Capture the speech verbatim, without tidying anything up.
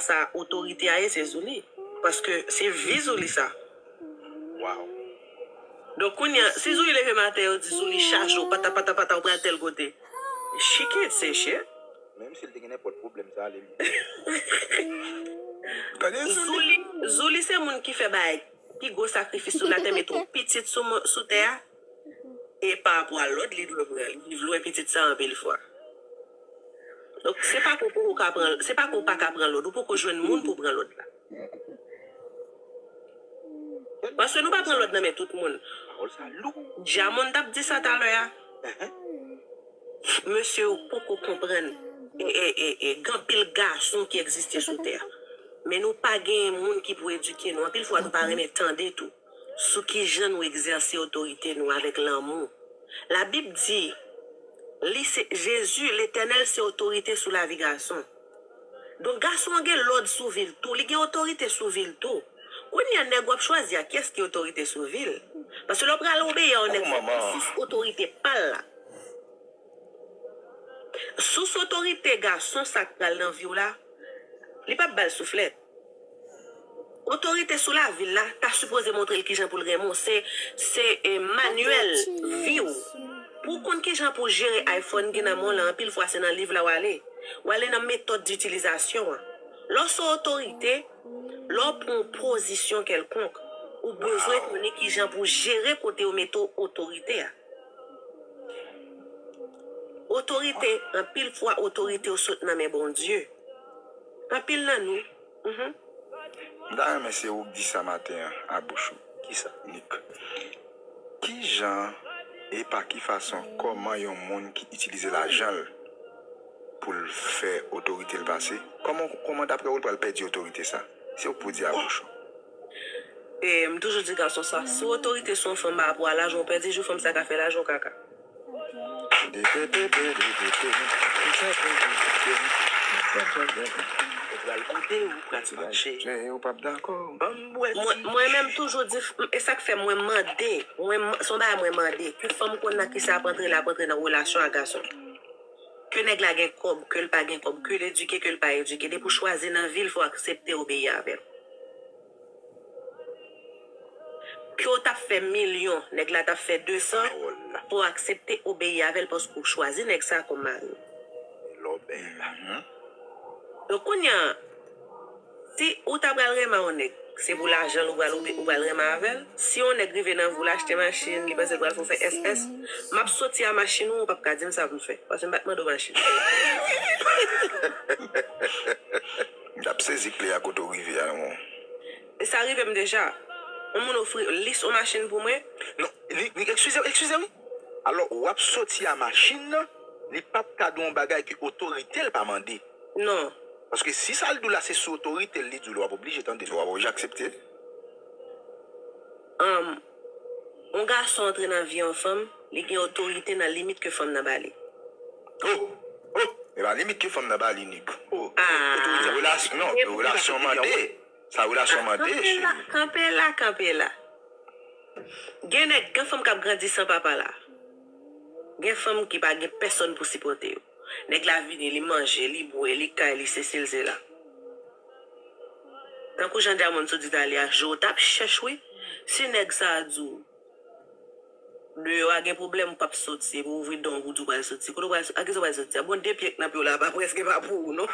sa otorite a ye, se Zouli. Paske se vi Zouli sa. Wow. Donk, kounye a, si Zouli leve maten, yo di Zouli chaje w, pata, pata, pata, ou pral tèl kote. She can't say shit. Menm si l te gen nenpòt pwoblèm, sa ale li. Tande Zouli. Zouli, Zouli se moun ki fè bagay pi gwo sakrifis sou latè, mete yon pitit sou, mo- sou tè a. E pa rapò a lòd li dwe pran, li viv lwen pitit sa anpil fwa. Donk, se pa ke w poko ka pran, se pa ke w pa ka pran lòd, ou poko jwenn moun pou pran lòd la. Paske nou pa pran lòd nan men tout moun. Pawòl sa lou. Djamond t ap di sa talè a. Mesye yo poko konprann e, e, e, e, gen anpil gason ki egziste sou tè a. Men nou pa gen moun ki pou edike nou. Anpil fwa nou pa renmen tande tou sou kijan nou egzèse otorite nou avèk lanmou. Labib di, li se, Jezi, Letènèl se otorite sou lavi gason. Donk, gason an gen lòd sou vi l tou, li gen otorite sou vi l tou. Kounye a, nèg w ap chwazi a, kiyès ki otorite sou vi l? Paske lè w pral obeyi a yon nèg, fòk ou sou otorite pa l la. Sou otorite gason sa k pral nan vi w la, li p ap ba l souflèt. Otorite sou lavi l la ta sipoze montre l kijan pou l renmen w. Se, se e, manyèl vi w. Pou w konn kijan pou w jere iPhone ki nan men w la, anpil fwa se nan liv la w ale. W ale nan metòd ditilizasyon an. Lè w se otorite, lè w pran yon pozisyon kèlkonk, ou bezwen konnen kijan pou w jere kote yo mete w otorite a. Otorite, anpil fwa, otorite yo sot nan men Bondye. Anpil nan nou. Mhm. M ta renmen se ou k di sa maten an a bouch ou. Kisa? Nik. Kijan e pa ki fason, kòman yon moun ki itilize lajan l pou l fè otorite l pase? Kòman, kòman daprè ou l pral pèdi otorite sa? Se ou k pou di a bouch ou. E m toujou di gason sa, si w otorite sou yon fanm pa rapò a lajan w pèdi, jou fanm sa ka fè lajan w kaka. Ou pral koute, ou pral fache. Ou p ap dakò. Ban m bwè ti. Mwen, mwen menm toujou di, e sa k fè mwen mande, mwen, se yon bagay mwen mande, ke fanm konn nan kisa ap antre, l ap antre nan relasyon ak gason. Ke nèg la gen kòb, ke l pa gen kòb, ke l edike, ke l pa edike, depi w chwazi nan vi l, fò w aksepte obeyi avè l. Ke w t ap fè milyon, nèg la t ap fè de san, fò w aksepte obeyi avè l paske w chwazi nèg sa kòm mari w. Lè w bèl la. Donk, kounye a, si ou ta pral renmen yon nèg, se pou lajan l ou pral, ou pral renmen avè l. Si yon nèg rive nan vi w, l achte machin, li panse l pral fè w fè S S, m ap soti a machin ou, ou p ap ka di m sa pou m fè. Paske m pa t mande w machin. M t ap sezi kle a kote w rive a, non. E sa rive m deja. Yon moun ofri lis yon machin pou mwen. Non, li, li, eskize, eskize wi. Alò, w ap soti a machin nan, li p ap ka di w yon bagay ke otorite l pa mande. Non. Paske si sa l di w la se sou otorite l, li di w la, w ap oblije tande l. W ap oblije aksepte. Yon gason antre nan vi yon fanm, li gen otorite nan limit ke fanm nan ba li. Oh! Oh! E pa limit ke fanm nan ba li, Nik. Oh! Ah. Otorite, relasyon, non, relasyon mande. Sa relasyon mande, cheri. Kanpe la, kanpe la, kanpe la. Gen nèg, gen fanm k ap grandi san papa la. Gen fanm ki pa gen pèsòn pou sipòte yo. Nèg la vini, li manje, li bwè, li kay, li sesi, li sela. Tankou jan Dyamonn sot di talè a, je w t ap chèch wi. Si nèg sa a di w, deyò a gen pwoblèm, ou p ap soti, epi w ouvri dan w pou w di w pral soti. Kote w pral soti? A kisa w pral soti a? Bon, de pye k nan pye w la pa prèske pa pou ou, non.